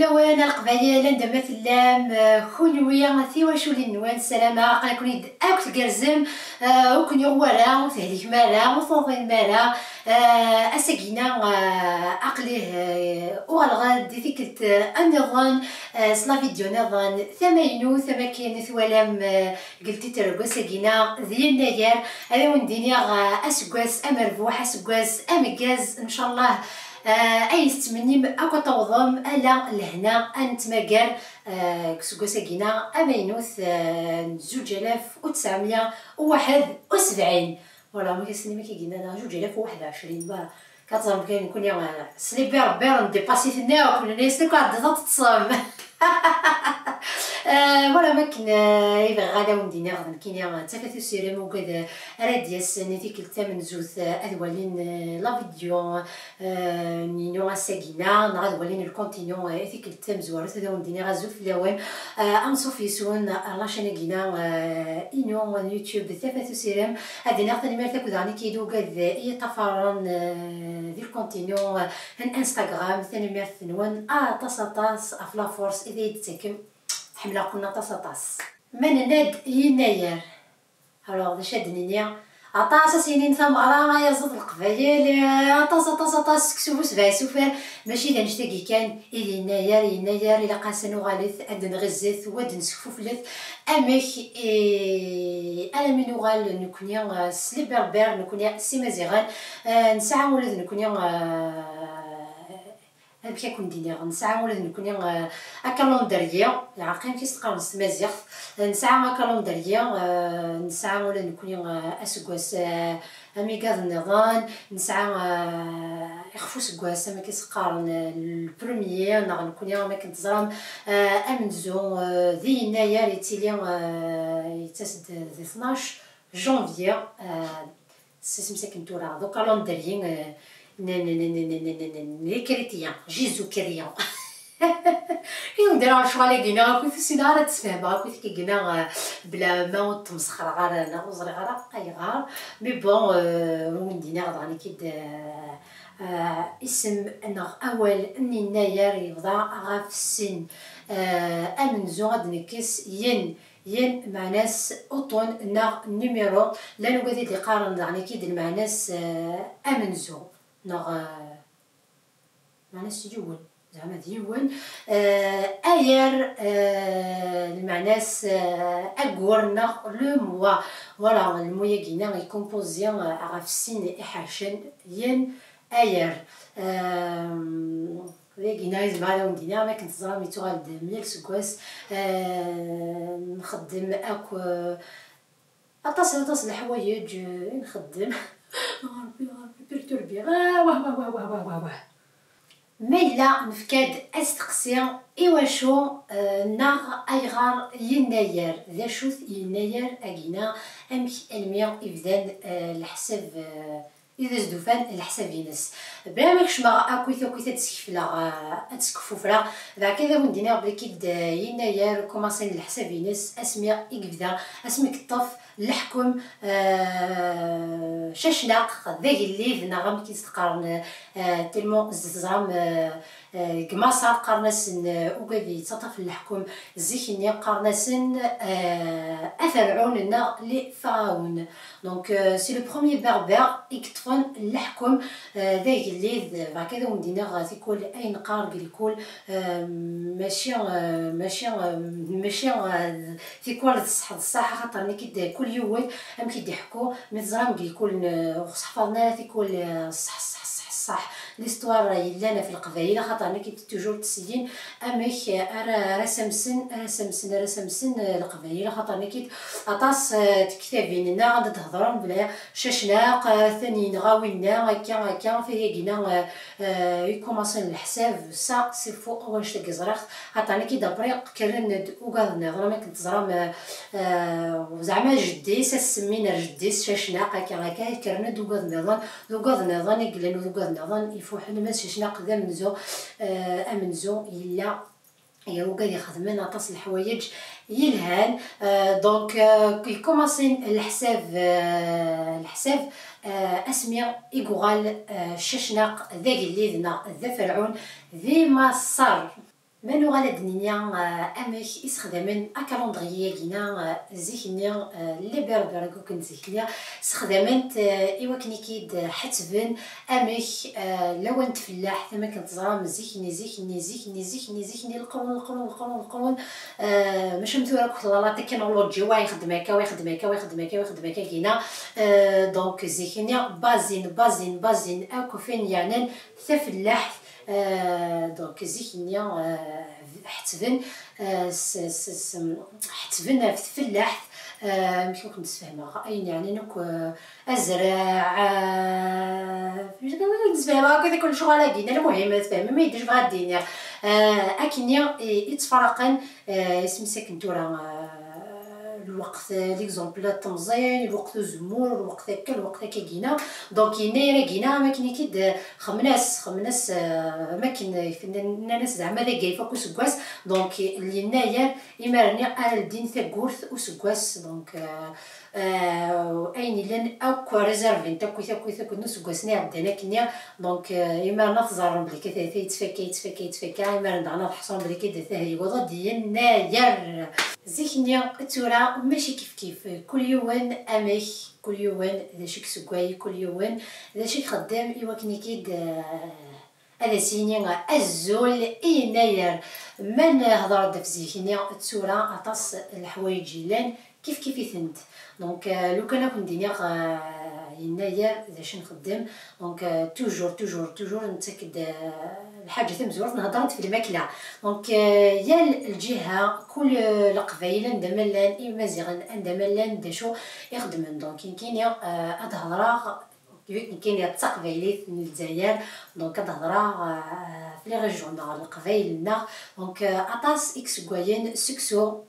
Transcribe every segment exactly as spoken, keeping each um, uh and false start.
Lawan a Leqbayel, anda ma tellam, eh, kunwi, tiwaculin-nwen, ssarameɣ aql-aken-id akk tgerrzem, eh, ur ken-yuɣ wara, ur tehlikem ara, ur tuḍinem ara. Eh, ass-agi-na, eh, aql-i, eh, uɣaleɣ-d i tikkelt, eh, nniḍen, eh, s la vidéo nniḍen tamaynut, am akken twalam, eh, deg ltitre n wass-agi-na d yennayer. Ad awen-d-iniɣ, eh, aseggas amerbuḥ, aseggas ameggaz, ncallah. Eh, ay tettmennim akk ad tawḍem, ala lehna ad nettmagar, eh, deg useggas-agi-na amaynut, eh, n zuǧ alaf u tesɛemya u waḥed u sebɛin. Voilà, ma k-, ass-nni ma k-id-yenna neɣ zuǧ alaf u waḥed u ɛecrin, voilà. Ka teẓrem kan nekkni, eh, s les berbères ndipasi-ten akk, nenna-yasen akk ɛeddat ad teṭṭsem. Eh, voilà, ma akken, eh, i bɣiɣ ad awen-d-iniɣ d nekkini, eh, d Tafat Usirem, ugad, eh, ara d-yasen i tikkelt tamenzut, eh, ad walin, eh, la vidéo, eh, n yinu ass-agi-na, neɣ ad walin le continu, eh, i tikkelt tamezwarut, ad awen-d-iniɣ azul fell-awen. Eh, anṣuf yes-wen ar la chaîne-agi-na, eh, inu n YouTube, Tafat Usirem. Ad iniɣ tanemmirt akk daɣen i k-id ugad i yi-ṭṭafaren, eh, di le continu, eh, n Instagram. Tanemmirt-nwen aṭas, aṭas ɣef la force i d-iyi-d-tettakem. Ḥemmleɣ-ken aṭas, aṭas. Ma nenna-d yennayer, alors, d acu ad d-nini? Aṭas ad s-yinin tameɣra, ay aẓ-, d Leqbayel, eh, aṭas, aṭas, aṭas, seksu bu sebɛa isufar, mačči d annect-agi kan i d yennayer. Yennayer ilaq-as ad nuɣalet, ad d-nɣizzet, u ad d-nsekfuflet. Amek, eh, alami nuɣal nekkni, eh, s les berbères, nekkni s imaziɣen, eh, nesɛa ula d nekkni, eh, amek ad ken-d-iniɣ, nesɛa ula d nekkni, eh, un calendrier, yeɛreq amek i s-teqqarem s tmaziɣt, eh, nesɛa un calendrier, eh, nesɛa ula d nekkni, eh, aseggas, eh, amigad nniḍen, nesɛa, eh, ixef useggas, amek i s-qqaren, eh, le premier, neɣ nekkni, am akken teẓram, eh, amenzu, eh, di yennayer yettili, eh, yettas-d di tnac janvier, eh, s isem-is akken tura, d ukalendrier, eh, n, n, n les chrétiens, Jésus chrétien. I wen-d-rreɣ lecɣal-agi-nneɣ, akkit ur ssineɣ ara ad d-sfehmeɣ, akkit-agi-nneɣ, eh, bla ma ur d-ttmesxreɣ ara, neɣ ur ẓriɣ ara ayɣer. Mais bon, eh, ur wen-d-iniɣ daɣen-ik-id, eh, eh, isem neɣ awal n yennayer yebḍa ɣef sin. Eh, amenzu ad d-nekkes yen, yen meɛna-s uṭṭun neɣ numéro. Llan wigad i d-iqqaren daɣen-ik-id lmeɛna-s, eh, amenzu, neɣ, eh, meɛna-s yiwen, zeɛma d yiwen. Eh, ayer, eh, lmeɛna-s, eh, aggur neɣ le mois. Voilà, le mot-agi-nni ikumpuzi, eh, ɣef sin iḥercen, yen, ayer. Eh, dagi-nni i zemreɣ ad awen-d-iniɣ, am akken teẓram, yettuɣal-d meyya aseggas. Eh, nxeddem akk, eh, aṭas, aṭas n leḥwayeǧ, eh, i nxeddem. Ṛebbi, Ṛebbi, perturbiɣ. Ah, wah, wah, wah. Ma yella nefka-d asteqsi, iwacu, eh, neɣ ayɣer yennayer? D acu-t yennayer-agi-nni? Amek almi i bdan, eh, leḥsab, eh, i d as-d-ufan leḥsab-ines? Bla ma kecmeɣ akkit, akkit ad d-skefleɣ, eh, ad d-skeffufreɣ. Dɣa kan ad awen-d-iniɣ belli-k-id, eh, yennayer kumaṣin leḥsab-ines asmi i yebda, asmi i yeṭṭef leḥkem, eh, Cacnaq d agellid, neɣ amek i s-qqaren, eh, tellement zdat teẓram, eh, eh, deg Maṣer qqaren-asen, eh, ugad yettaṭṭaf leḥkem zik-nni, qqaren-asen, eh, Aferɛun neɣ les pharaons. Donc, euh, c'est le premier berbère i yeṭṭfen leḥkem, euh, d agellid. Barka ad awen-d-iniɣ tikwal ayen neqqar deg likul, euh, mačči, euh, mačči, euh, mačči, euh, tikwal d ṣṣeḥ, d ṣṣeḥ, axaṭer nekk-id kul yiwet amek i d-iḥekku, mi teẓram deg likul, euh, ur ɣ-sseḥfaḍen ara tikwal, euh, ṣṣeḥ, ṣṣeḥ, ṣṣeḥ, ṣṣeḥ. L'histoire yellan ɣef Leqbayel, axaṭer nekk-id toujours ttesyin amek ara, ara samsen, ara samsen, ara samsen, eh, Leqbayel, axaṭer nekk-id aṭas, eh, tektabin-nneɣ anda d-hedren bla Cacnaq, eh, atan yenɣa winna, akka, akka, tayagi-nna, eh, eh, i kumaṣen leḥsab, ça, c'est faux, wanect-agi ẓriɣ-t, axaṭer nekk-id après kkren-d ugad nniḍen, am akken teẓram, eh, eh, zeɛma jeddi-s, ad s-semmin ar jeddi-s Cacnaq, akka, akka, kkren-d ugad nniḍen, d ugad nniḍen i yellan, d ugad nniḍen ifuḥen, ma d Cacnaq d amenzu, eh, amenzu yella, ugad ixedmen aṭas n leḥwayeǧ yelhan. Eh, donc, eh, yekkumaṣin leḥsab, eh, leḥsab, eh, asmi i yuɣal, eh, Cacnaq d agellid neɣ d aferɛun di Maṣer. Ma nuɣal ad d-nini, eh, amek i sexdamen akalendriye-agi-na, eh, zik-nni, eh, les Berbères deg wakken zik-nni sexdamen-t, eh, i wakken i k-id-ḥettben amek, eh, lawan n tfellaḥt, am akken teẓram zik-nni, zik-nni, zik-nni, zik-nni, zik-nni, leqrun, leqrun, leqrun, leqrun, eh, maca am tura akk la technologie, wa ixeddem akka, wa ixeddem akka, wa ixeddem akka, wa ixeddem akka, gina. Eh, donc zik-nni bazin, bazin, bazin akk fin yeɛnan tafellaḥt. Euh, donc zik-nni, euh, ḥettben, euh, s- s- s- ḥettben ɣef tfellaḥt, euh, amek ur ken-d-sfehmeɣ ayen yeɛnan akk, euh, azraɛ, euh, ur ken-d-sfehmeɣ akk di kul lecɣal-agi, lmuhim tfehmem ayen d-jebɣeɣ ad d-iniɣ. Euh, akkenni i i ttfaraqen, euh, isem-is akken tura, euh, lweqt, l'exemple, temẓin, lweqt uzemmur, lweqt akka, lweqt akka gina. Donc yennayer-agi-na am akken i k-id xemnas, xemnas, euh, am akken nnan-as zeɛma dagi ifak useggas. Donc yennayer imir-nni ara ldin tawwurt useggas. Donc, euh, euh, ayen illan akk réservé n takkit, takkit, takkit n useggas-nni iɛeddan akkenni. Donc, euh, imir-nni ad t-ẓerren belli ka ta yettfakka, yettfakka, yettfakka, imir-nni daɣen ad ḥṣun belli ka ta yiweḍ-d yennayer. Zik-nni d tura mačči kifkif, kul yiwen amek, kul yiwen d acu i yessewway, kul yiwen d acu i ixeddem i wakken i k-id, eh, ad as-yini azul i yennayer. Ma nehder-d ɣef zik-nni d tura aṭas n leḥwayeǧ yellan kifkif-itent. Donc, eh, lukan ad ken-d-iniɣ, eh, yennayer d acu nxeddem, donc, euh, toujours, toujours, toujours nettak-d, euh, lḥaǧa tamezwarut, nhedder-d f lmakla. Donc, euh, yal lǧiha, kul, euh, Leqbayel anda ma llan, Imaziɣen anda ma llan, d acu i xeddmen. Donc nekkini, euh, ad hedreɣ, vu que nekkini d taqbaylit n Lezzayer, donc ad hedreɣ, euh, f les régions-nneɣ, Leqbayel-nneɣ. Donc, euh, aṭas i yessewwayen seksu,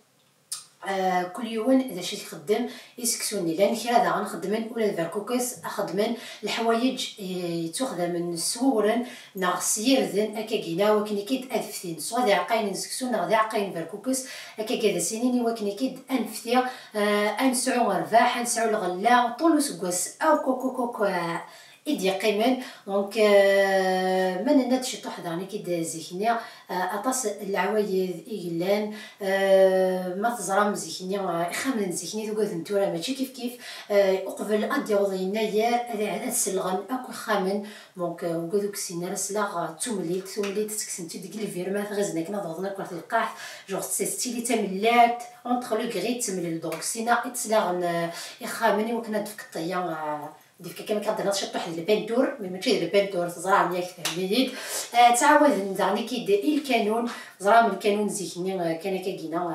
euh, kul yiwen d acu i t-ixeddem i seksu-nni. Llan kra daɣen xeddmen ula d berkukes, xeddmen leḥwayeǧ, eh, yettuxdamen s wewren neɣ s yirden, akkagina, wakken i k-id ad ftin, swa d iɛeqqayen n seksu neɣ d iɛeqqayen n berkukes, akkagi ad as-inin i wakken i k-id ad nefti, eh, ad nesɛu rrbeḥ, ad nesɛu lɣella, ṭul useggas, akk, akk, akk, akk, eh, i d-yeqqimen. Donc, euh, ma nenna-d ciṭuḥ daɣen i k-id zik-nni, euh, aṭas n leɛwayed i yellan, euh, ma teẓram zik-nni, euh, ixxamen n zik-nni tugaden tura mačči kifkif, euh, uqbel ad d-yaweḍ yennayer ad, ad sellɣen akk ixxamen. Donc, euh, ugad ur k-ssinen ara sleɣ, euh, d tumlilt, tumlilt ttekksen-tt-id deg lbir, ma tɣizen akken ad awḍen akk ɣer telqaɛt, genre, tettili d tamellalt, entre le gris d temlelt. Donc sina i ttlaɣen, euh, ixxamen i wakken ad d-tefkeḍ ṭṭeyya, euh, d-ifka kan akka ad d-tiniḍ ciṭuḥ d lpintur, mais mačči d lpintur, teẓram yak, tfehmem-iyi-d. Ah, ttɛawaden daɣen i k-id i lkanun, teẓram lkanun zik-nni, ah, kan akkagina, ah,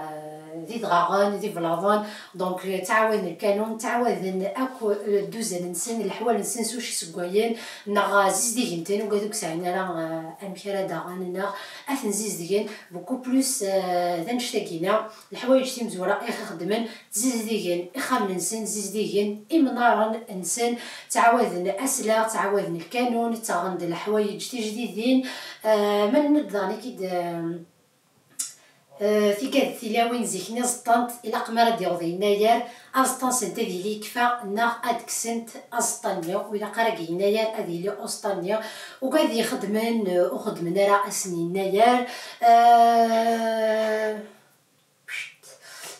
d idɣaɣen, d iblaḍen, donc, ah, ttɛawaden lkanun, ttɛawaden akk, ah, dduzan-nsen, leḥwal-nsen s ucu ssewwayen, neɣ, ah, zizdigen-ten, ugad ur k-sɛin ara, ah, amek ara daɣen, neɣ ad ten-zizdigen, beaucoup plus, ah, d annect-agina, leḥwayeǧ timezwura i ɣ-ixeddmen, zizdigen ixxamen-nsen, zizdigen imnaren-nsen, ttɛawaden aslaɣ, ttɛawaden lkanun, ttaɣen-d leḥwayeǧ tijdidin. Ah, ma nenna-d daɣen i k-id, ah, tigad tilawin zik-nni ẓeṭṭent, ilaq mi ara d-yaweḍ yennayer, aẓeṭṭa-nsent ad yili yekfa, neɣ ad kksent aẓeṭṭa-nni, ur ilaq ara deg yennayer ad yili uẓeṭṭa-nni, ugad ixeddmen, ah, ur xeddmen ara ass n yennayer. Ah,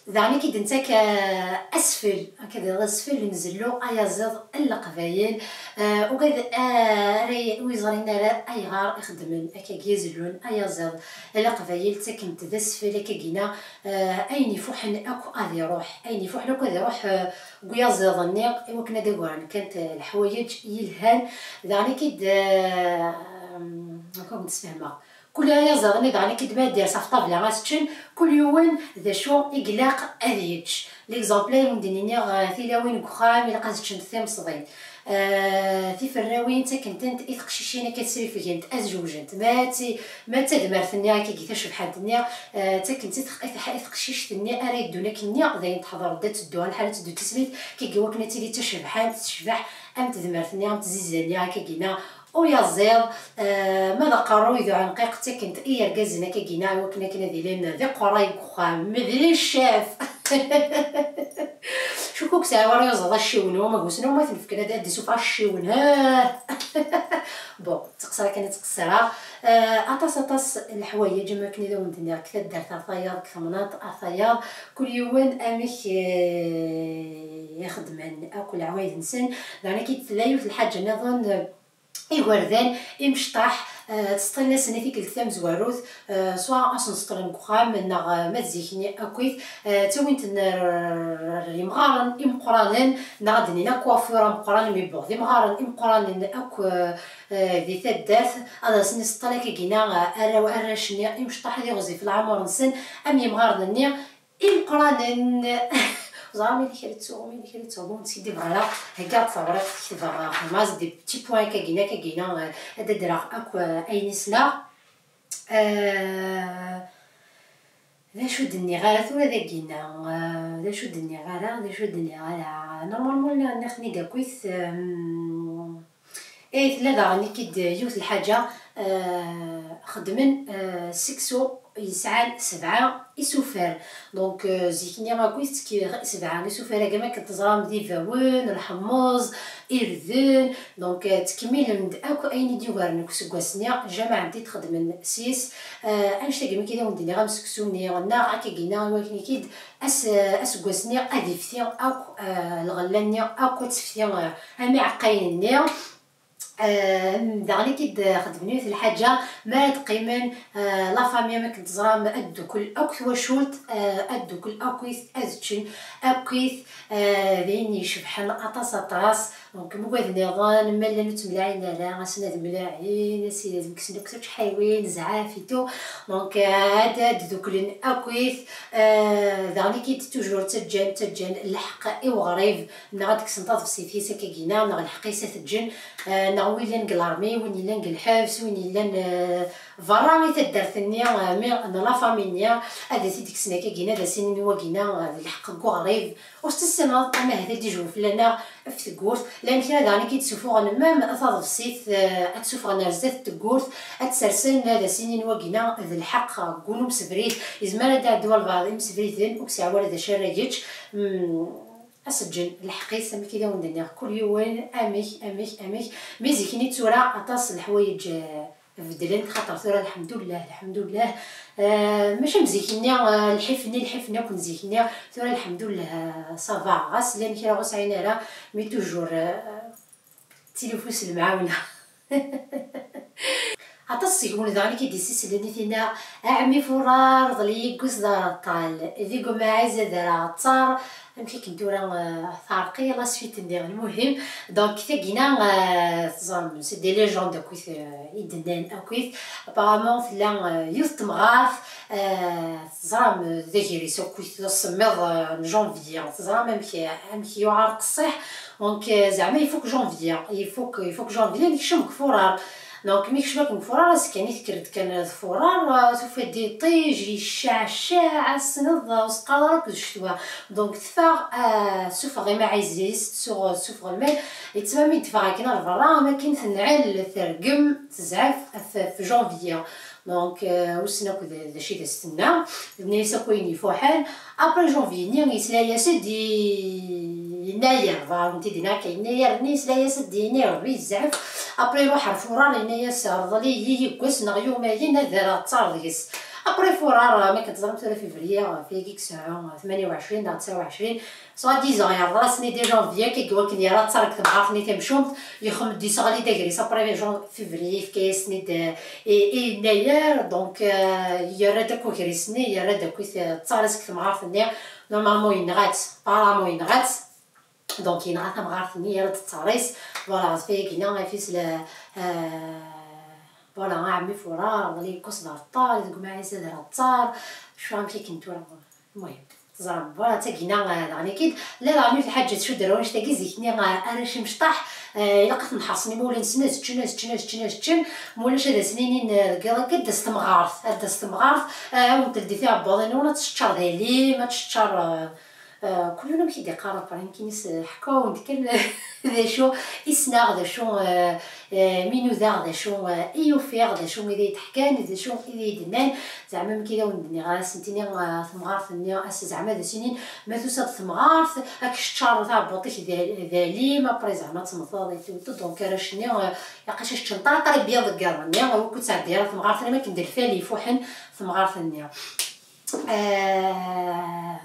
Daɣen i k-id-nettak, ah, asfel, akka d asfel n zellu ayaziḍ n Leqbayel. Ah, ugad, ah, ara y-, ur yeẓrin ara ayɣer i xeddmen akkagi zellun ayaziḍ n Leqbayel, ttaken-t d asfel akkagina, ah, ayen ifuḥen akk ad iruḥ, ayen ifuḥen akk ad iruḥ, ah, deg uyaziḍ-nni, i wakken ad agaren kan, ah, leḥwayeǧ yelhan. Daɣen i k-id, ah, akka ur ken-d-sfehmeɣ. Kul ayaziḍ-nni daɣen i k-id ma ad d-yers ɣef ṭṭabla ad t-ččen, kul yiwen d acu i ilaq ad yečč. L'exemple, ay wen-d-nini, eh, tilawin deg uxxam ilaq ad ččent timseḍin. Eh, tiferrawin ttakent-tent i teqcicin akka ad srifgent, ad zewjent. Ma d ti-, ma d tadmert-nni akkagi tacebḥant-nni, eh, ttaken-tt i teq-, i teq-, i teqcict-nni ara yeddun akkenni, d ayen teḥḍer-d ad teddu, lḥal ad teddu d tislit, akkagi wakken ad tili d tacebḥant, tecbeḥ am tedmert-nni, am tzizza-nni, akkagina. Uyaziḍ, eh, ma d aqerruy d uɛenqiq, ttaken-t i yergazen akkagina, i wakken akken ad ilin d iqerray deg uxxam, d les chefs. Cukuk sɛiɣ ara yuẓaḍ acciwen, wama gusen, wama ten-fken ad d-isufeɣ acciwen. Bon, ttqeṣṣer akken ad ttqeṣṣreɣ. Eh, aṭas, aṭas n leḥwayeǧ, am akken i d awen-d-nniɣ, deg taddart ar tayeḍ, deg temnaḍt ar tayeḍ, kul yiwen amek, eh, i xeddmen akk leɛwayed-nsen. Daɣen akka tella yiwet lḥaǧa nniḍen, eh, igerdan imecṭaḥ, eh, ttseṭṭilen-asen i tikkelt tamezwarut, eh, swa ad sen-seṭṭlen deg uxxam, neɣ, eh, ma d zik-nni akkit, eh, ttawin-ten ar, ar yimɣaren imeqqranen, neɣ ad d-nini akuwafur ameqqran, mi wwḍen d imɣaren imeqqranen akk, eh, eh, di taddart, ad asen-iseṭṭel akkagina, eh, arraw, arrac-nni imecṭaḥ d iɣzif leɛmer-nsen, am yimɣaren-nni imeqqranen. Ẓer mi kra ttuɣ, mi kra ttuɣ, ur skiddib ara. Heggaɣ-d tabrat, ketbeɣ, xedmeɣ-as des petits points akkagina, akkagina, eh, ad d-adreɣ akk, eh, ayen i ssneɣ. Eh, d acu d-nniɣ ara tura dagina? Eh, d acu d-nniɣ ara, d acu d-nniɣ ara? Normalement, nniɣ-ten-id akkit, eh, Eh, tella daɣen ikid yiwet lḥaǧa, eh, xeddmen, eh, seksu yesɛan sebɛa isufar. Donc, eh, zik-nni akk i tettki sebɛa isufar, agam akken teẓram d ibawen, lḥemmeẓ, irden. Donc, eh, ttkemmilen-d akk ayen i d-yugaren deg useggas-nni, jamaɛen-t-id xedmen s-yes. Eh, annect-agi mi k-id awen-d-nniɣ am seksu-nni, neɣ akkagina i wakken i k-id as-, aseggas-nni ad ifti akk, eh, lɣella-nni akk ad tefti, eh, am iɛeqqayen-nni. Eh, daɣen i k-id-xedmen yiwet lḥaǧa, mi ara d-qqimen, eh, la famille, am akken teẓram, ad ddukkel akk twacult, eh, ad ddukkel akkit, ad ččen akkit, eh, d ayen icebḥen aṭas, aṭas. Donc, mugad nniḍen, ma llan ur ttemlaɛin ara, asen ad mlaɛin, asen ad mksen akk tučḥiwin, zɛaf et tout. Donc, eh, ad, ad dduklen akkit, eh, daɣen i k-id toujours ttaǧǧan, ttaǧǧan lḥeqq i uɣrib, neɣ ad kksen taḍebsit-is akkagina, neɣ lḥeqq-is ad t-ǧǧen, eh, neɣ win yellan deg larmi, win yellan deg lḥebs, win yellan, eh, berra i taddart-nni, eh, mi, n la famille-nni, ad t-id-kksen akkagina, ad as-inin wagina, eh, d lḥeqq n uɣrib. Ur s-tessineḍ, ama ahat ad d-ijbu fell-aneɣ ɣef tewwurt. Llan kra daɣen i k-id-sufuɣen même taḍebsit, eh, ad tt-suffɣen ar zdat n tewwurt, ad tt-sersen, ad as-inin wagina d lḥeqq n win umsebrid. Yezmer ad d-iɛeddi walbeɛḍ imsebriden, ur yesɛi wara d acu ara yečč. Mm, Ad s-ǧǧen lḥeqq-is, amek i d awen-d-nniɣ, kul yiwen amek, amek, amek. Mi zik-nni d tura, aṭas n leḥwayeǧ, eh, beddlen, xaṭer tura, lḥemdullah, lḥemdullah. Eh, mačči am zik-nni, eh, lḥif-nni, lḥif-nni akk n zik-nni, tura, lḥemdullah, eh, ça va. Ɣas llan kra ur sɛin ara, mais toujours, eh, tilifu s lemɛawna. Aṭas seg-wen daɣen i k-id-isislen i tinna, a ɛemmi Furar, ḍli yigguz d areṭṭal, deg umaɛiz ad ara ɣettar, amek akken tura, eh, teɛreq-iyi la suite-nni, lmuhim, donc, tagina, eh, teẓrem, c'est des légendes akkit, eh, i d-nnan akkit, apparemment tella, eh, yiwet temɣart, eh, teẓram, eh, d agris akkit, d asemmiḍ, eh, n janvier, teẓram amek, amek yuɛer qessiḥ, donc, eh, zeɛma ifuk janvier, ifuk, ifuk janvier, nekcem deg furar. Donc, mi kecmeɣ deg furar, azekka-nni tekker-d kan d furar, eh, tufa-d iṭij, yecceɛceɛ, ass-nneḍ, eh, ur s-teqqar ara akked ccetwa. Donc, teffeɣ, eh, tessufeɣ imaɛiz-is, tsuɣ-, tessufeɣ lmal, yettmami d-teffeɣ akken ar berra, am akken tenɛel, tergem, tezɛef ɣef, ɣef janvier. Donc, eh, wissen akk d, d acu i d as-tenna. Tenna-yas akk ayen ifuḥen. Après janvier-nni, yesla-yas-d i yennayer, ḍarent-id akka, yennayer-nni yesla-yas-d i yennayer, yezɛef. Après, iruḥ ar furar, yenna-yas, rḍel-iyi yiwwas neɣ yumayen ad ara ɣettar deg-s. Après furar, ma akken teẓram tura février, ɣef wayagi i yesɛa tmanya u ɛecrin neɣ tesɛa u ɛecrin, soi-disant yerḍel-asen-id i janvier, akka deg wakken yerra ɣettar deg temɣart-nni tamcumt, yexdem-d, yesseɣli-d agris, après jan-, février, yefka-yasen-id, eh, i, i yennayer, donc, eh, yerra-d akk agris-nni, yerra-d akk ɣettar-as deg temɣart-nni, normalement yenɣa-tt, apparemment yenɣa-tt, donc yenɣa tamɣart-nni, yerra-d ɣettar-is, voilà, ɣef wayagi-nni, af-is la, eh, voilà, a ɛemmi Furar, wala yekkus d areṭṭal, deg umaɛiz ad ara ɣettar, cfu amek akken tura. المهم، teẓram, voilà, d tagina, eh, daɣen akid. La daɣen yiwet lḥaǧa tcudd ar wanect-agi, zik-nni, eh, arrac imecṭaḥ, eh, ilaq ad ten-ḥerṣen imawlan-nsen, ad ččen, ad ččen, ad ččen, ad ččen, ma ulac ad asen-inin, eh, deg yiḍ akka, ad d-tas temɣart, ad d-tas temɣart, eh, ad awen-teldi tiɛebbuḍin-nwen, ad teččar d alim, ad teččar, eh, eh, kul yiwen amek i d-iqqar après, nekkini s-, ḥkawen-d kan. d acu i ssneɣ, d acu, eh, eh, mi nudaɣ, d acu, eh, i ufiɣ, d acu i d-ḥkan, d acu i d-nnan. Zeɛma amek i d awen-d-nniɣ, ad asen-tini, eh, temɣart-nni, as zeɛma ad as-inin ma tusa-d temɣart, ad k-teččar taɛebbuḍt-ik d, d alim, après zeɛma ad temmteḍ et tout. Donc arrac-nni, eh, laqac ad ččen ṭaṭa byaḍ deg iḍ-nni, wukud tɛeddi ara temɣart-nni, akken d lfal ifuḥen temɣart-nni. Eh,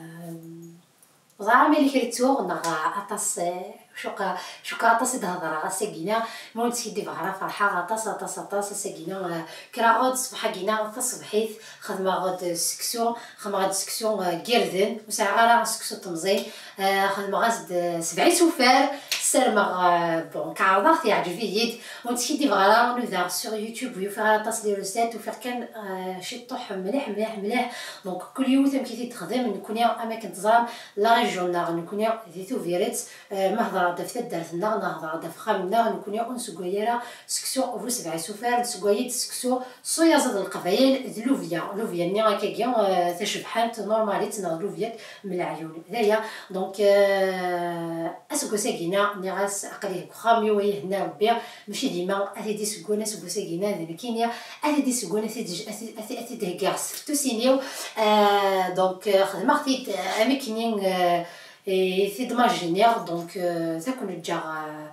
Ẓriɣ ma yella kra ttuɣ neɣ aṭas, eh, cukkeɣ, cukkeɣ aṭas i d-hedreɣ ass-agi-na, ma ur ttskiddibeɣ ara ferḥeɣ aṭas, aṭas, aṭas ass-agi-na, eh, kkreɣ-d ṣṣbeḥ-agi-na taṣebḥit, xedmeɣ-d seksu, xedmeɣ-d seksu, eh, n yirden, ur sɛiɣ ara seksu n temẓin, eh, xedmeɣ-as-d, eh, sebɛ isufar, ssarmeɣ, eh, bon, k-ɛerḍeɣ-t, yeɛǧeb-iyi-d, ur ttskiddibeɣ ara, nudaɣ sur YouTube, ur yufiɣ ara aṭas les recettes, ufiɣ kan, eh, ciṭṭuḥ mliḥ, mliḥ, mliḥ, donc kul yiwet amek i t-id-texdem, nekkni am akken teẓram, la région-nneɣ, nekkni di Tubiret, eh, ma hedreɣ-d ɣef taddart-nneɣ, neɣ hedreɣ-d ɣef uxxam-nneɣ, nekkni ur nsegway ara seksu bu sebɛa isufar, nsegway-d seksu s uyaziḍ n Leqbayel d lubya. Lubya-nni akkagi, eh, tacebḥant, normal-itt, neɣ lubya n leɛyun. D aya. Donc, eh, aseggas-agi-na, nniɣ-as, aql-i deg uxxam-iw, ay ihenna Rebbi, mačči dima ad t-id-iseggun aseggas-agi-na d nekkini, ad t-id-iseggun, ad t-id-, ad t-id-, ad t-id-heggiɣ s teftusin-iw. Eh, donc, eh, xedmeɣ-t-id, eh, am akken, eh, i t-id-majiniɣ, donc, euh, ad ken-ǧǧeɣ, euh,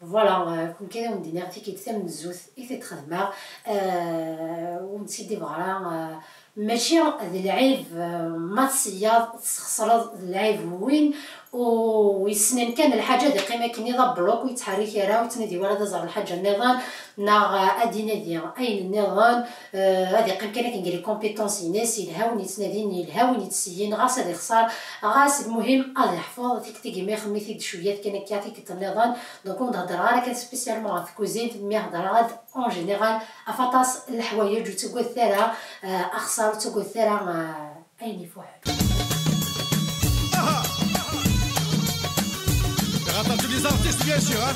voilà, euh, ken kan ad wen-d-iniɣ tikkelt tamenzut i t-id-xedmeɣ, euh, ur m-tt-id-ibeɣ ara, euh, mačči d lɛib, euh, ma tṣeyyaḍ, tesxeṣreḍ, d lɛib n win ur yessnen kan lḥaǧa ad iqqim akken d abluk, ur yettḥerrik ara, ur yettnadi wara ad iẓer lḥaǧa nniḍen, neɣ, euh, ad inadi ayen nniḍen, euh, ad iqqim kan akken deg les compétences-ines, yelha win yettnadin, yelha win yettseyyin, ɣas ad ixṣer, ɣas lmuhim ad iḥfeḍ, tikkelt-agi ma ixemmem-it-id cwiya kan akka, tikkelt nniḍen. Donc ur d-heddreɣ ara kan spécialement ɣef tkuzint, mi heddreɣ-d en général ɣef aṭas n leḥwayeǧ, ur ttagadet ara, euh, axṣar, ur ttagadet ara, euh, ayen ifuḥen. Aha. Ratatouille les artistes, bien sûr, hein.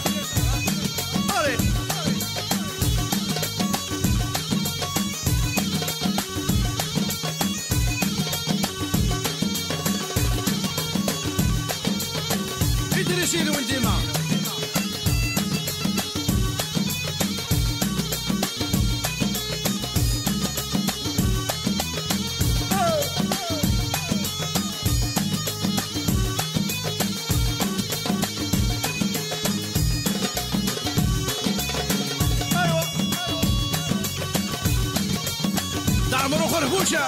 Allez. Idris-iw n dima. Dda Ɛmer Uxerbuca.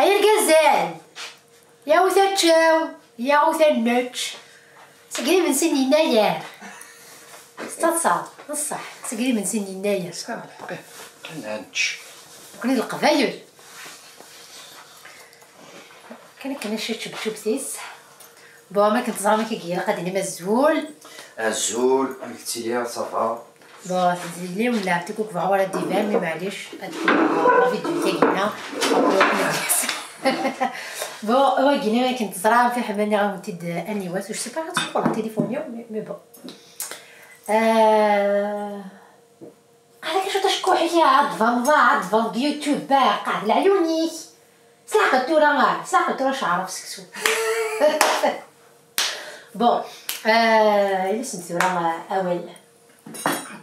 Ay argazan! Yawet ad teččew, yawet ad nečč. Seg imensi n yennayer. S taḍsa, d ṣṣeḥ, seg imensi n yennayer. Ad nečč. Nekni d Leqbayel. Kan akken aceččebčubtis. Bon, ma akken teẓram, akka ilaq ad d-inim azul. Azul, amek tettiliḍ, ça va? Bon, tili wala tikukbeɣ wala d-iban, mais maɛlic, ad tili la vidéo-agi-nna. Bon, wagi-nni akken teẓram, fiḥel ma nniɣ-awen-t-id aniwas, je sais pas, ad tmuqleḍ téléphone-iw, mais, mais bon. Euh, هذاك شو تشكوحي يا عاد فان، عاد فان يوتيوب، قاعد العيوني. ساقط ترى، ساقط ترى شعر في سكسو. Bon, euh, il est sur un awel.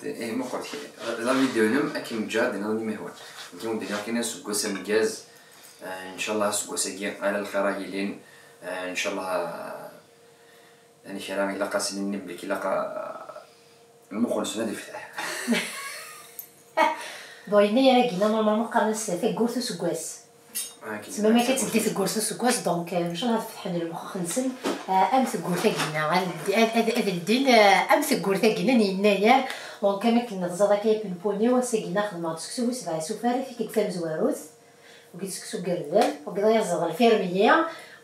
Eh, muqel, la vidéo-nnem akken ǧǧa dina d imehwan. Akken ur dina kina seg wass ameggaz. Eh, incallah seg wass-agi ala lxir ara yilin. Eh, incallah, eh, yani kra ilaq asen-nni belli ilaq, eh, lmuqel s ad ifteḥ. Bon, yenna-yar-agi-nna normalement qqaren-as taggurt useggas. Tsemma ma akka teddi teggurt useggas, donc, euh, maca ad fetḥen lmexxex-nsen, euh, am teggurt-agi-nna, ad, ad, ad, ad ldin, euh, am teggurt-agi-nna n yennayer. Donc, am akken teẓriḍ akka, ipenpuniw, ass-agi-nna xedmeɣ-d seksu bu sebɛa isufar, i tikkelt tamezwarut. Wagi d seksu n yirden, wagi d ayaziḍ lfirmiyi,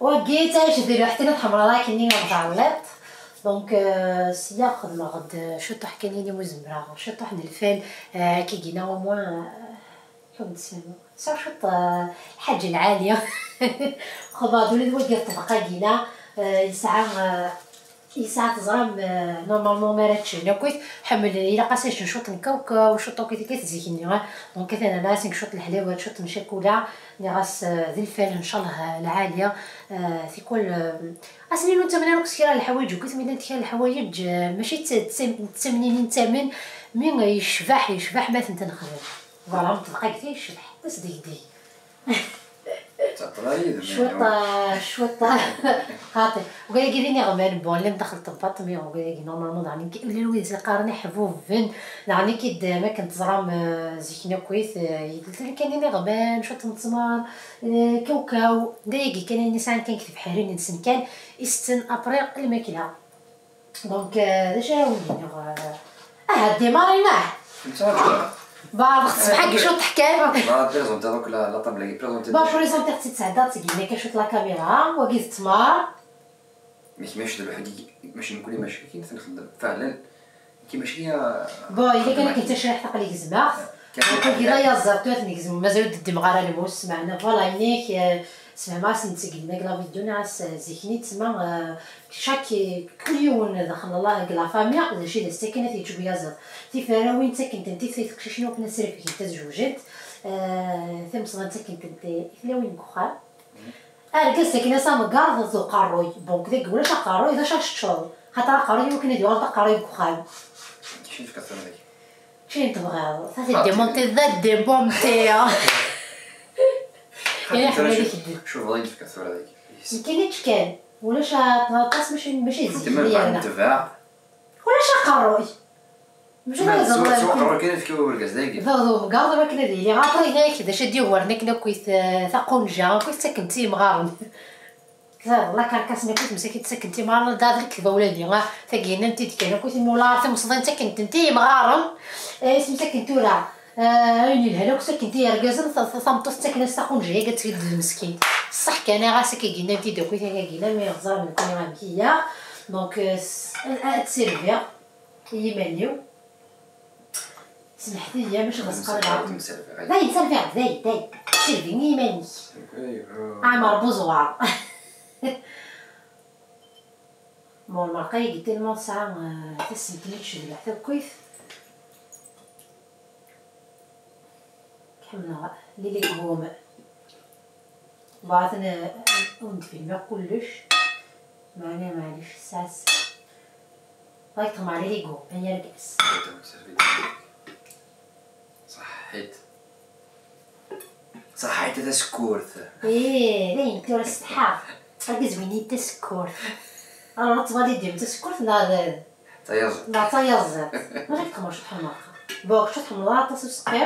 wagi d taɛict di lweḥt-nni tḥemmleḍ akken i ɣ-tɛelliḍ. Donc, euh, sya xedmeɣ-d ciṭuḥ kan ini mu zemreɣ, ciṭuḥ n lfal, euh, akka-gina, au moins, euh, Ḥudd sanu. Sɛu cwiṭ, eh, lḥaǧa lɛali. Xḍa-d ula d wagi ṭṭbeq-agi-na, eh, yesɛa, eh, Yesɛa teẓram, eh, normalement mi ara ččen akkit, ḥemmel, ilaq-as ad ččen cwiṭ n kawkaw, cwiṭ akkit akka zik-nni, eh. Donc atan ana asen cwiṭ n leḥliwa, cwiṭ n ccakula, nniɣ-as, eh, d lfal, ncallah, eh, lɛali, eh, tikwal, eh, asen-inu ntamen ara kra n leḥwayeǧ akkit, mi llant kra n leḥwayeǧ, eh, mačči d ta-, d tam-, d tamninin tamen, mi yecbeḥ, yecbeḥ ma tent-nexdem. Voilà, am tebqa deg yecbeḥ, tasdegdeg. Teɛṭel-iyi d cwiṭ, cwiṭ. Xaṭi. Wagi d ineɣman, bon, llan daxel tebbaṭ, mi wagi, normalement, daɣen, llan wid yeqqaren iḥbuben, daɣen, nekk-id, ma akken teẓram, eh, zik-nni akkit, eh, yedden kan ineɣman, cwiṭ n ttmer, eh, kawkaw, d ayagi kan ayen yesɛan kan deg tebḥirin-nsen kan, i setten après lmakla. Donc, euh, d acu ara wen-iniɣ, euh, aha, démarrer, neɣ? Nettṛaǧu. Beɛdeɣ-tt bḥal cwiṭ teḥkan. Beɛdeɣ présenter donc la, la table-agi, présenter. Bon, présenter-tt-id, sɛeddaɣ-tt-id, nekk cwiṭ la caméra, wagi d ttmer. Mais kemm mačči d lweḥd-ik, mačči nekkni, mačči akken i t-nxeddem. Fehlen. Kemm mačči, euh, bon, yella kan akken tacriḥt aql-i gezmeɣ. Wagi d ayaẓiḍ, tura t-negzem, mazal ur d-ddimeɣ ara lmus, meɛna, voilà, yenna-k, euh, sfehmeɣ-asen-tt deg la vidéo, nniɣ-as, euh, zik-nni d tma, euh, Chaque, kul yiwen daxel Allah deg la famille, d acu i d as-ttaken ad t-yeǧǧ uyaziḍ. Tiferrawin ttaken-tent i teqcicin wakken ad srefgent, ad zewjent. Eh, timesḍin ttaken-tent i tlawin deg uxxam. Argaz ttaken-as amgerḍ d uqerruy. Donc, dagi ulac aqerruy, d acu ara teččeḍ? Xaṭer aqerruy wakken ad yuɣal d aqerruy deg uxxam. Acu i tefka tura dagi? Acu i tebɣiḍ? Ça, c'est démonté, ça, démonté, hein. Xaṭi, tura, acu, acu tebɣiḍ i tefka tura dagi? Nekkini ččkan. Ulac aṭas, mačči, mačči d zik-nni yerna. Ulac aqerruy. Mačči d aẓeḍ. Aqerruy kan yefka urgaz dagi. D, d umgerḍ, akken ad yili. Ɣaṭi, d acu i d-yugaren akken akk, eh, taqunja, akk ttaken-tt i yimɣaren. La carcasse-nni akk, msaki ttaken-tt i yimɣaren, d aḍrikba ula d, ah, tagi, nnan-t-id kan akk, imi ula timesḍin ttaken-tent i yimɣaren. Eh, isem ttaken tura. Ah, ayen yelhan akk ttaken-t i yergazen, ta-, ta-, tameṭṭut ttaken-as taqunja-agi ad tgedd d lmeskint. Ṣṣeḥ kan, ɣas akka gina-t-id akk i tagi-agi, la mi ẓran nekkni amek i ya. Donc, euh, s-, ad, ad t-sirviɣ i yiman-iw. Semḥet-iyi, mačči d asqerbeɛ. Dayen, serviɣ, dayen, dayen. Sirvi i yiman-ik. Ɛmer Buẓwar. Bon, lmerqa-agi tellement tesɛa, euh, tassemt-nni tcebbeḥ takkit. Ḥemmleɣ les légumes. Bɣiɣ ad wen-d-filmeɣ kullec. Meɛna maɛlic, sas. Bɣiɣ ṭṭmeɛ les légumes, ay argaz. Ṣaḥḥit. Ṣaḥḥit a tasekkurt. Ih, dayen tura setḥaɣ. Argaz win i tasekkurt. Alors, tettwaliḍ dima tasekkurt neɣ d tayaẓiḍt. Neɣ d tayaẓiḍt. Mačči txemmer cwiṭ ḥemmleɣ. Bon, cwiṭ ḥemmleɣ aṭas useqqi.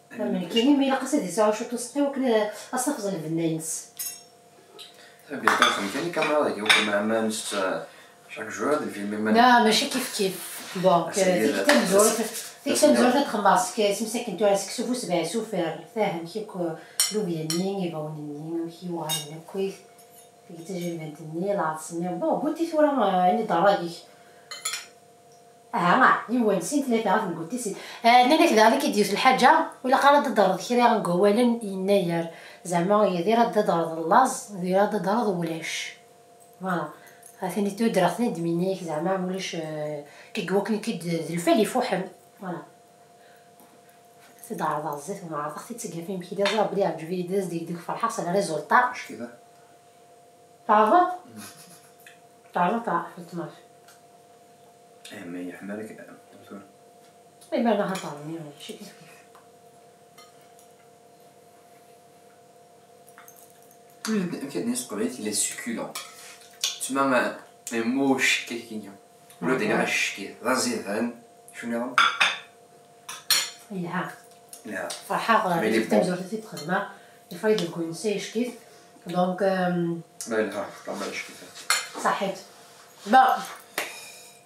Am nekkini, mi ilaq-as ad yesɛu cwiṭ useqqi, wakken ad as-tafeḍ lbenna-ines. Tabi, taxem kan ikamra dagi, wakken ma, ma nest, chaque jour ad nfilmi iman. Na, mačči kif kif. Bon, ass-agi, tik tamezwarut, tik tamezwarut ad txemmeɣ seg, seg, akken tura seksu bu sebɛa sufar. Fahem kik lubya-nni, ibawen-nni, amek yuɣalen akkit. Tagi d tajilbant-nni, lɛeḍs-nni. Bon, guti tura, eh, ini-d ṛṛay-ik. Aha, yiwen, sin, tlata, ɣef ngut tisin. Eh, nnan-ak daɣen akka d yiwet lḥaǧa, ur ilaq ara ad d-terreḍ kra n wawalen yennayer. Zeɛma d ira ad d-terreḍ laẓ, d ira ad d-terreḍ ulac. Voilà. Atan i tudreɣ-ten-id mi yenna-yak zeɛma ulac, eh, kig wakken akka d, d lfal ifuḥen. Voilà. Ad ɛerḍeɣ zdat, ur ɛerḍeɣ-t-id seg ɣef imekli, ẓriɣ belli iɛǧeb-iyi-d, d as-d-yegdeg ferḥeɣ s le résultat. Acu-t-a? Teɛreḍ? Mm. Teɛreḍ, teɛreḍ, teɛreḍ. Eh, ma yeḥma lak, tura. Eh, ma neɣ ad teɛreḍ, mačči kif kif. Amek ad d-nini s teqbaylit, il est succulent. Tma, eh, mucek, kif kif. Ula d iniɣ acekki, d aẓidan, acu nniḍen? Yelha. Yelha. Ferḥeɣ, mais il est bon. Tamezwarut i t-id-xedmeɣ, ifay deg winsa yeckit. Donc, euh, la, yelha, ṭṭabla yeckit. Ṣaḥit. Bon,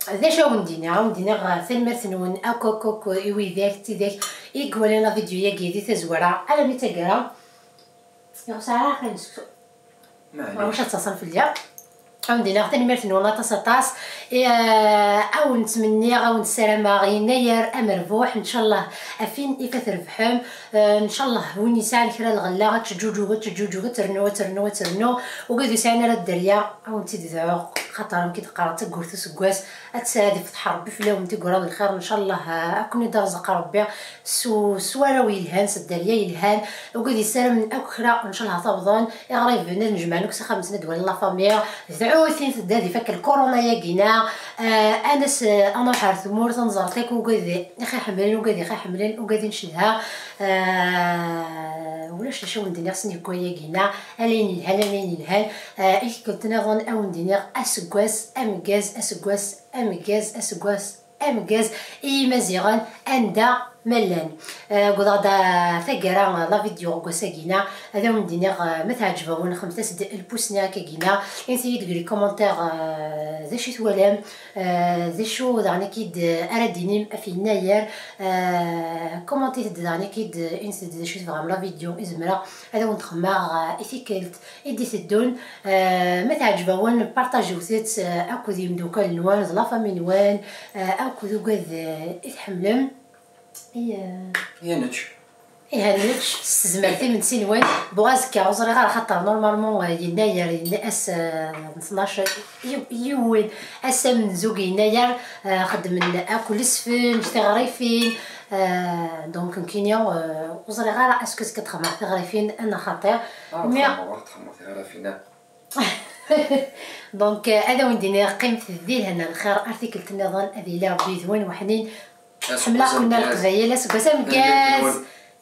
d acu a wen-d-iniɣ? A wen-d-iniɣ, euh, tanemmirt-nwen akk, akk, akk i widak, d tidak i iwalan la vidéo-yagi di tazwara, almi d taggara. Ur sɛiɣ ara ayen seksu. Maɛlic. Ur ad ttaṣan fell-i. Ad wen-d-iniɣ tanemmirt-nwen aṭas aṭas. I, eh, ad wen-ttmenniɣ, ad wen-ssarameɣ yennayer amerbuḥ, ncallah afin ifa trebḥem. Eh, ncallah win yesɛan kra n lɣella ad teǧǧuǧug, ad teǧǧuǧug, ad ternu, ad ternu, ad ternu. Ugad ur sɛin ara dderya, ad wen-tt-id-dɛuɣ, xaṭer amek i d-qqareɣ, d tagurt useggas, ad tt-, ad ifteḥ Ṛebbi fell-awen tiggura n lxir, ncallah, eh, ad ken-id-arzeq Ṛebbi s, s warraw yelhan, s dderya yelhan. Ugad yessaramen akk kra, ncallah tabḍen, iɣriben ad nejmaɛen akk s axxam-nsen ad walin la famille. Dɛut-in tedda ad ifak lkuruna-yagi-na. Eh, ad nas, eh, ad nruḥ ar tmurt, ad nẓer takk ugad i ɣ-iḥemmlen, ugad i ɣ-iḥemmlen, ugad i ncedha. Eh, ulac d acu ad wen-d-iniɣ s nnekwa-yagi-na, ala ayen yelhan, ala ayen yelhan. Eh, i tikkelt nniḍen ad wen-d-iniɣ aseggas ameggaz, aseggas ameggaz, aseggas ameggaz i Yimaziɣen anda ma llan. Eh, wwḍeɣ-d, ah, taggara, ah, la vidéo n wass-agi-na. Ad awen-d-iniɣ, ah, ma teɛǧeb-awen, xedmet-as-d lpus-nni akka-agi-na. Init-iyi-d deg les commentaires, ah, d acu i twalam, ah, d acu daɣen akka i d-, ara d-tinim ɣef yennayer. Ah, commentit-d daɣen akka i d-, init-d d acu i tebɣam la vidéo i zemreɣ ad awen-d-xedmeɣ, ah, i tikkelt i d-iteddun. Eh, ma teɛǧeb-awen, partagiwet-tt, eh, akked yimdukal-nwen, d la famille-nwen, eh, akked ugad, eh, i tḥemmlem. I, eh, Iha nečč. Iha nečč, s tezmert imensi-nwen. Bon, azekka, ur ẓriɣ ara, xaṭer normalement, eh, yennayer, yenna ass, eh, n tnac, yiw-, yiwen, ass amenzug yennayer, eh, xeddmen akk lesfenǧ, tiɣrifin, eh, donc, nekkini, eh, ur ẓriɣ ara est-ce que azekka ad xedmeɣ tiɣrifin, neɣ xaṭi. Ah, mais txedmeḍ, ah, txedmeḍ tiɣrifin, ah. Donc, eh, ad awen-d-iniɣ, qqimet di lehna lxir, ar tikkelt nniḍen, ad yili Rebbi yid-wen weḥnin. Aseggas Ḥemmleɣ-ken a ameggaz. Leqbayel, aseggas ameggaz.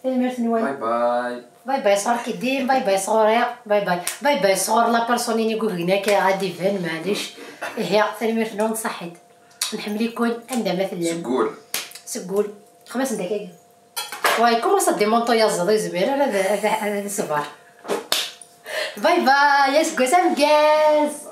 Tanemmirt-nwen. Tanemmirt-nwen. Bye bye. Bye bye sɣur Kidim, bye bye sɣur-i, bye bye. Bye bye sɣur la personne-ini i yuggen akka ad d-iban, maɛlic. Ihi, tanemmirt-nwen, ṣaḥit. Nḥemmel-iken anda ma tellam. Seg wul. Seg wul. Xmas n dakagi. Ouais, commence à démonter, yazzeḍ, ur yezmir ara ad, ad, ad iṣber. Bye bye, aseggas ameggaz.